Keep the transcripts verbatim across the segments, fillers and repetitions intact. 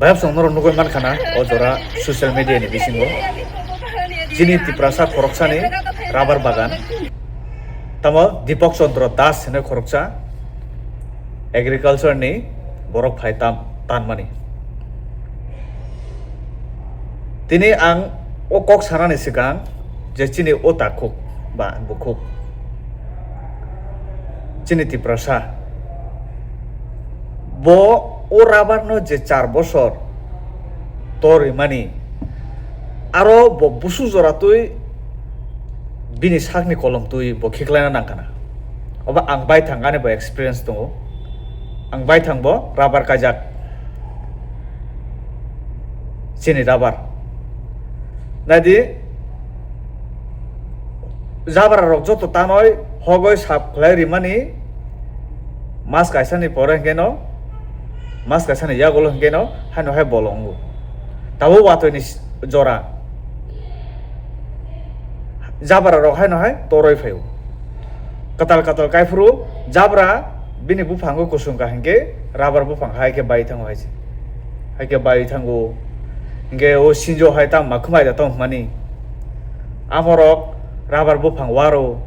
Bayapsong norok nugwi mankha na o jora social media ni bisingo chini Tiprasa khoroksani rubber bagan, tamo Dipak Chandra Das hinwi khoroksa agriculture ni borok phai tam tanmani. Tini ang o kok sanani swkang je chini o takhuk ba bukhuk, chini Tiprasa, bo o rubber no je char bosor tor rimani, aro bo busu jora twi bini sakni kolom twi bo khiklaina nangkha na. Obo ang baithang, ani bo experience tongo. Ang baithang bo rubber kaijak. Chini rubber. Naidi, jabra rok joto tanoi hogoi sap khlai rimani mas kaisa ni pore hwnkhe no, mas kaisa ni yagulo hwnkhe no, haino hai bolongo. Tabuk watwi ni s-, jora. Jabra rok haino hai toroi phaio. Katal katal kaiphuru jabra bini buphango kusung ka hinkhe rubber buphang hai khe bai thango hai se. Hai khe bai thango. Hinkhe o sinjo hai tam ma khumai da tong mani. Amorok rubber buphang waro.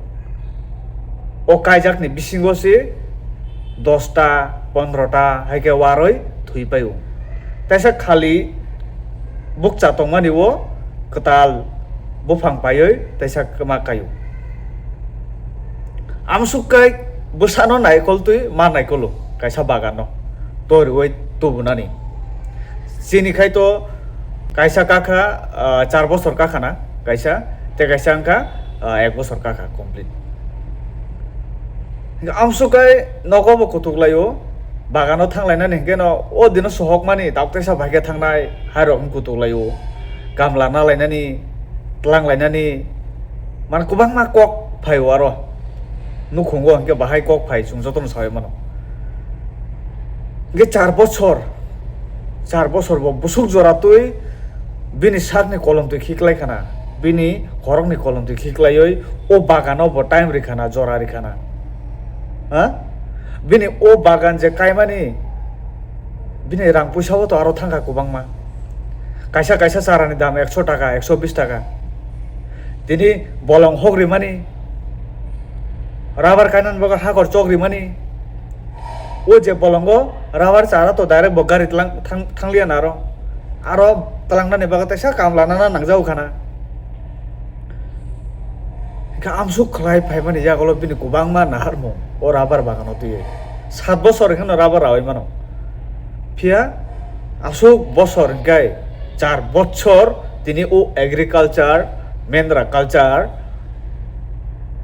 O kaijakni bisingo se dosta, pondrota hai khe waroi thwi paio. Teisa khali bukcha tongmani o kwtal buphang paiwi teisa kwma kaio. Amsuk kai bwsano naikol twi ma naikolo kaisa bagano toriwi tubunani. Chini khai to kaisa kakha, ah, char bosor kakha na kaisa, tei kaisa wngkha, ah, ek bosor kakha complete. Amsuk kai nogo bo kutuk laio, bagano thanglainani hinkhe no o dino sohokmani tabuk teisa bai khe thangnai hai rok wng kutuk laio, gamla na lainani, tlang lainani, man kwbangma kok phaio aro nukhungo hinkhe bahai kok phai chwng jotono saui mano. Hinkhe char bosor, char bosor bo busuk jora twi bini sakni kolom twi khiklai khana, bini khorokni kolom twi khiklaiwi o bagano bo time ri khana, jora ri khana. Ha? Bini o bagan je kaimani, bini rang puisa bo to aro thangkha kwbangma. Kaisa kaisa charani dam ekso taka, ekso bis taka. Tini bolong hok rimani, rubber kainani bagwi hakor chok rimani. O je bolongo rubber chara to direct bo gari tlang-, thang-, thangliya na aro. Aro tlangnani bagwi teisa kamla nana nangjago khana. Hinkhe amsuk khlai phaimani yagulo bini kwbangma naharmung o rubber bagano twiwi. Sat bosor hinkhe no rubber raui mano. Phiya aswk bosor hinkhe char bosor tini o agriculture, mendra culture,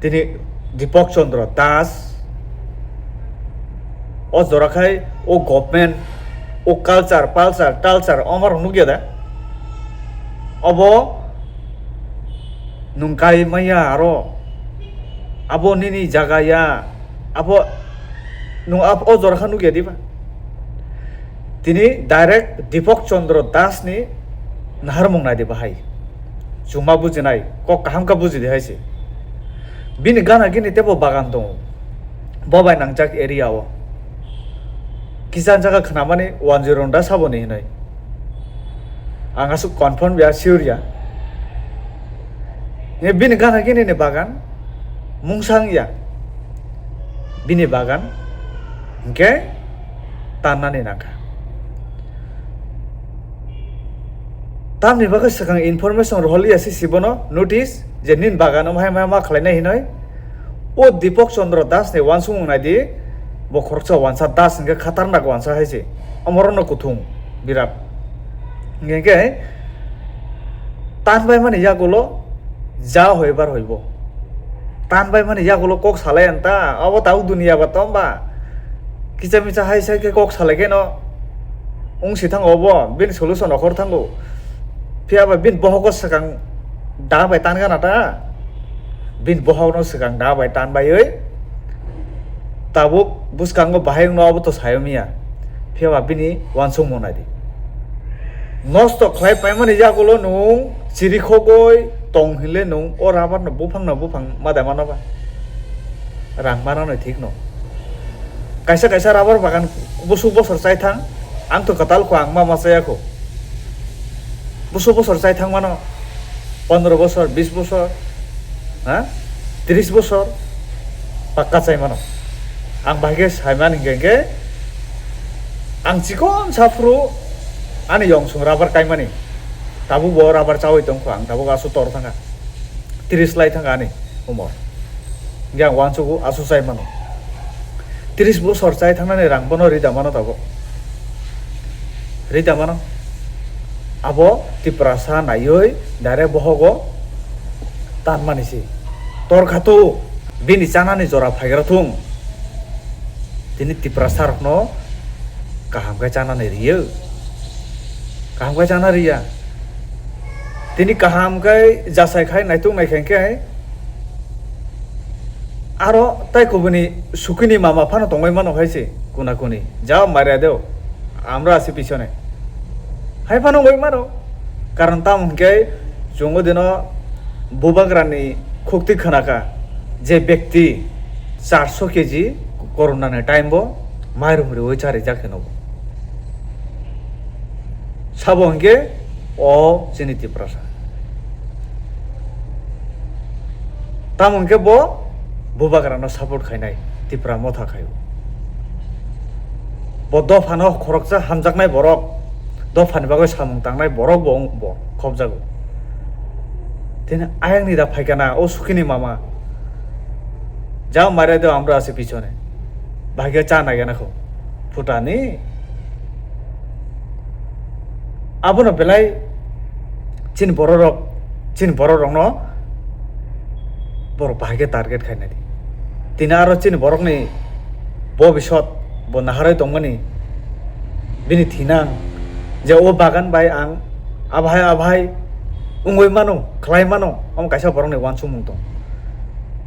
tini Dipak Chandra Das, o jora khai o government, o culture, palchar, talchar, omo rok nukya da? Obo nwng kai maya aro, abo nini jaga ya, abo nwng abo o jora kha nukya diba? Tini direct Dipak Chandra Das ni naharmung nai di bahai. Chuma bujinai, kok kaham kha buji di hai se. Bini gana gini tebo bagan tongo. Bo bai nangjak area o. Kisa jaga khnamani one zero da saboni hinoi. Ang aswk confirm ya, sure ya. Ye bini gana gini ni bagan mungsa wngya. Bini bagan hinkhe tannani nangkha. Tamni bagwi swkang information rohorliya se sibono notice je nini bagano hai ma ma khlainai hinoi. O Dipak Chandra Das ni uansukmung naidi, bo khoroksa uansa Das hinkhe khatarnak uansa hai se. Omorokno kuthung birat. Hinkhe tanbaimani yagulo ja hoibar hoibo. Tanbaimani yagulo kok salai anta, abo tabuk duniya ba tomba. Kicha micha hai sai khe kok salai khe no wng si thango bo, bini solution okhor thango. Phiya ba bini bohogo swkang da bai tan gana ta. Bini bohokno swkang da bai tan baiwi tabuk bwskango bahai wngno abo to sayo miya. Phiya ba bini uansukmung nai di. Nosto khlai paimani yagulo nwng chirikhogoi tong hinle nwng o rubber no buphang no buphang ma da mano ba? Rang mano no thik no. Kaisa kaisa rubber bagan busuk bosor chai thang. Ang to kwtal kho, ang ma ma chaya kho. Buso bosor chai thang mano, pondro bosor, bis bosor, ha, tris bosor pakka chai mano. Ang bahai khe sai mani hingkhe, hingkhe ang chikon saphuru ani yong song rubber kaimani. Tabuk bo rubber chawi tongkho, ang tabuk asu tor thangkha. Tris lai thangkha ani umor. Hingkhe ang uansugo asu chai mano. Tris bosor chai thangnani rang bono rida mano tabuk. Rida mano. Abo Tiprasa naiwi direct bohogo tanmani si. Tor kha to bini chanani jora phaigra thung. Tini Tiprasa rokno kaham khe chanani riyo. Kaham khe chana riya. Tini kaham khe jasai khai naituk nai khe khe aro tai kubuni sukini mama phano tongwi mano hai se kuna kuni. Jao maria deo. Amra asi pisone. Hai phano wngwi mano. Karon tamo hwnkhe chwng o dino bubagrani khukti khwnakha je bekti charso keji corona ni time bo mairum riwi charijak hino. Sabo hwnkhe o chini Tiprasa. Tamo hwnkhe bo bubagrano support khainai Tipra motha khaio. Bo dophano khoroksa hamjaknai borok, dophani bagwi samung tangnai borok bo wng-, bo khopjago. Tini ayangni da phaikana o sukini mama. Jao maria deo amra ase pichone. Bahai khe cha nai gana kho. Phutani. Abono belai chini bororok, chini bororokno borok bahai khe target khainai di. Tini aro chini borokni bobisot bo naharwi tongmani bini thinang je o bagan bai ang abhai abhai wngwi mano, khlai mano, omo kaisa borokni uansukmung tong.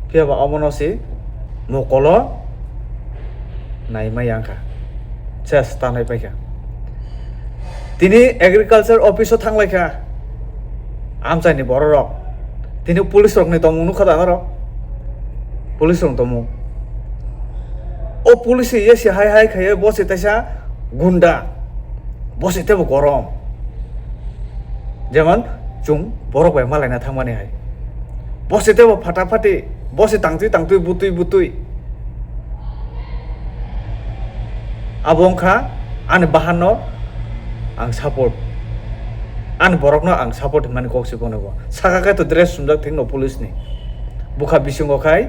Phiya ba omono se mokolo naima yang kha. Ses tanai paikha. Tini agriculture office o thanglai kha. Amchaini bororok. Tini police rokni tongmung nukha da norok. Police rok tongmung. O police ye se hai hai khaiye bo se taisa gunda. Bo se tebo gorom. Jemon chwng borok bai malaina thangmani hai. Bo se tebo phata phati, bo se tangtwi tangtwi butwi butwi. Abo wngkha ani bahanno ang support. Ani borokno ang support hwnmani kok se bono bo. Saka khe to dress sumjak thikno police ni. Bukha bisingo khai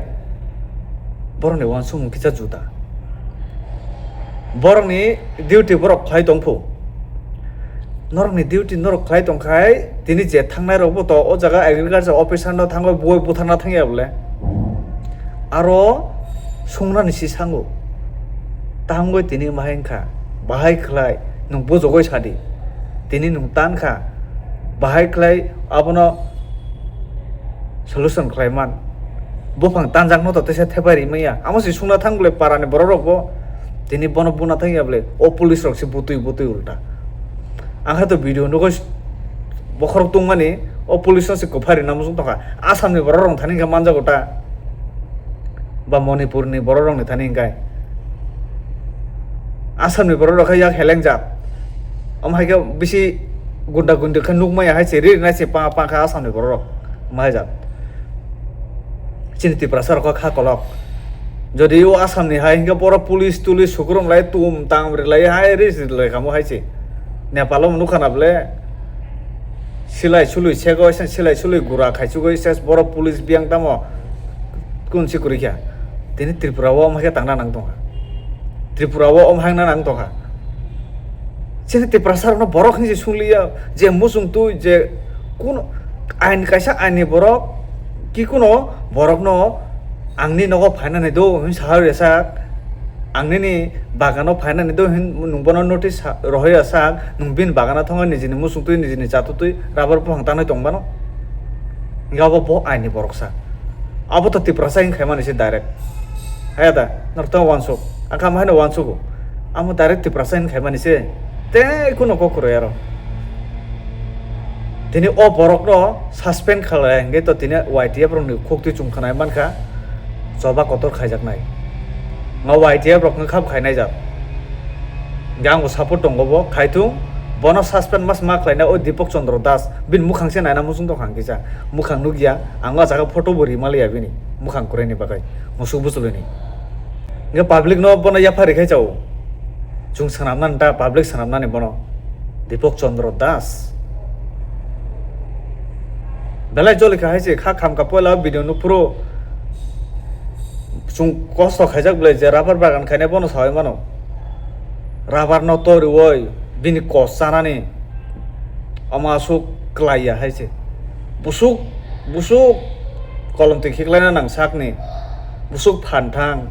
borokni uansukmung kisa juda. Borokni duty borok khlai tongphu. Norokni duty norok khlai tongkhai, tini je thangnai rokbo to o jaga agriculture officer no thangwi boi butharna thangya bole. Aro sungnani si sango. Tangwi tini mahai wngkha, bahai khlai nwng bujogoi sadi. Tini nwng tankha, bahai khlai abono solution khlai man. Buphang tanjakno to teisa thepai rimaya. Amo se sungna thang bole parani borok rok bo. Tini bono buna thang ya bole. O police rok se butui butui ulta. Ang kha to video nugo bokhorok tungmani o police no se kwphari na muchung tongkha. Assam ni borok rok thani khe manjago ta. Ba Manipur ni borok rok ni thani hingkai. Assam ni borok rok khe yak helengjak. Omo hai khe bisi gunda gundi khe nukmaya hai se ri rinai se pa pa kha Assam ni borok rok. Omo hai jak. Chini Tiprasa rok kha kolok. Jodi o Assam ni hai hingke borok police tulis sukurum lai tum tam ri lai hai ri ri lai kamo hai se. Nepal o nukha na ble. Silai sului sego, silai sului gura khaisugwi ses borok police biyang tamo kun si kwrwi kha. Tini Tripura o omo hai khe tangna nang tongkha. Tripura o omo hai nang tongkha. Chini Tiprasa rokno borok hinwi sungliya je muchung twi je kuno ain kaisa ain ni borok ki kuno borokno angni nogo phainani do hinwi saha rwsa. Ang nini bagano phainani do hin nwng bono notice sa-, rohorya sak, nwng bini bagano thangwi nijini muchung twi, nijini chatu twi, rubber buphang tanwi tong mano. Hingke abo bo aini borok sa. Abo to Tiprasa wng khaimani se direct. Haya da, norok tamo uansuk. Ang kamo haino uansugo. Amo direct Tiprasa wng khaimani se. Tei kuno kok kwrwi aro. Tini o borokno suspend khalai hingke to tini Y T F rokni khuk twi chum khanai mankha, choba kotor khaijaknai. Nga Y T F rokno khap khainai jak. Hingke ang bo support tongo bo, khai thung. Bono suspend mas ma khlaina o Deepak Chandra Das, bini mukhang se naina muchung tongkha hingke sa. Mukhang nukya, ang o jaga photo bo rimaliya bini mukhang kwrwini bagwi, musuk buchulwini. Hingke public no bono yaphar rikhai chao. Chwng swnamnani ta, public swnamnani bono. Deepak Chandra Das. Belai joli kha hai se, kha khamkha poila o video no phuru. Chwng kosto khaijak belai je rubber bagan khainai bono sawi mano. Rubber no toriwoi bini kos chanani omo aswk kwlaiya hai se. Busuk, busuk kolom twi khiklaina nang sakni. Busuk phan thang.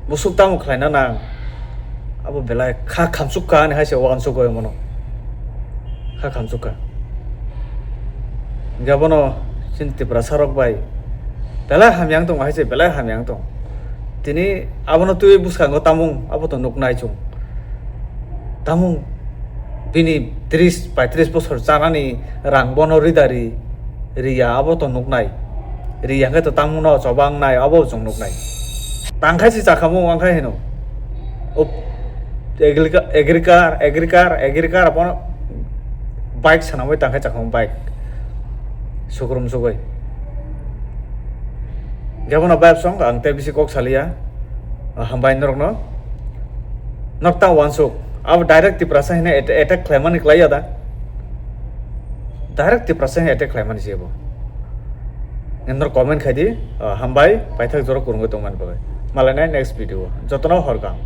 Busuk tamo khlaina nang. Abo belai kha khamsuk kha ani hai se uansuk oi mano. Kha khamsuk kha. Hingke abono chini Tiprasa rok bai belai hamya wng tong hai se, belai hamya wng tong. Tini abono twi bwskango tamung abo to nuknai chwng. Tamung bini tris paitris bosor chanani rang bono rida ri, riya abo to nuknai. Riya hwnkhe to tamungno choba wngnai abo chwng nuknai. Tangkhai se chakhamu wngkhai hino. O agriculture, agriculture, agriculture, abono bike swnamwi tangkhai chakhamu bike. Sukrum sugwi. Hingke bono bayap song ang tei bisi kok saliya. Ah, hambai norokno. Nok ta uansuk. Abo direct Tiprasa hino atta-, attack khlaimani klaiya da. Direct Tiprasa hino attack khlaimani se bo. Norok comment khai di. Ah, hambai, paithak jora kwrwngwi tongmani bagwi. Malainai next video. Jotono hor kaham.